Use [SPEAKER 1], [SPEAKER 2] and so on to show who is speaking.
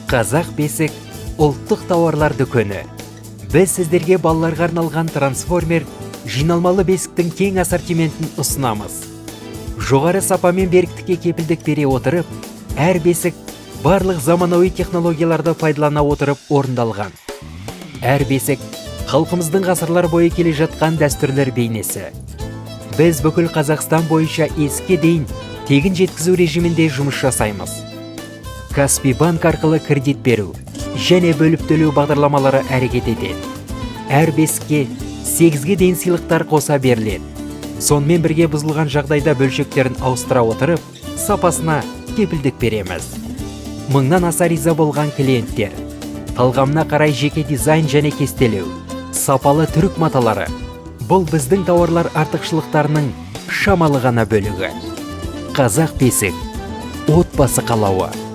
[SPEAKER 1] Қазақ бесік ұлттық тауарлар дүкені. Біз сіздерге балаларға арналған трансформер жиналмалы бесіктің кең ассортиментін ұсынамыз. Жоғары сапа мен беріктікке кепілдік бере отырып, әр бесік барлық заманауи технологияларды пайдалана отырып орындалған. Әр бесік халқымыздың ғасырлар бойы келе жатқан дәстүрлер бейнесі. Біз бүкіл Қазақстан бойынша есікке дейін тегін жеткізу режимінде жұмыс жасаймыз. Каспи банк арқылы кредит беру және бөліп төлеу бағдарламалары әрекет етеді. Әр бесікке 8-ге дейін сыйлықтар қоса беріледі. Сонымен бірге бұзылған жағдайда бөлшектерін ауыстыра отырып, сапасына кепілдік береміз. Мыңнан аса риза болған клиенттер. Талғамына қарай жеке дизайн және кестелеу, сапалы түрік маталары. Бұл біздің тауарлар артықшылықтарының шамалы ғана бөлігі. Қазақ бесік. Отбасы қалауы.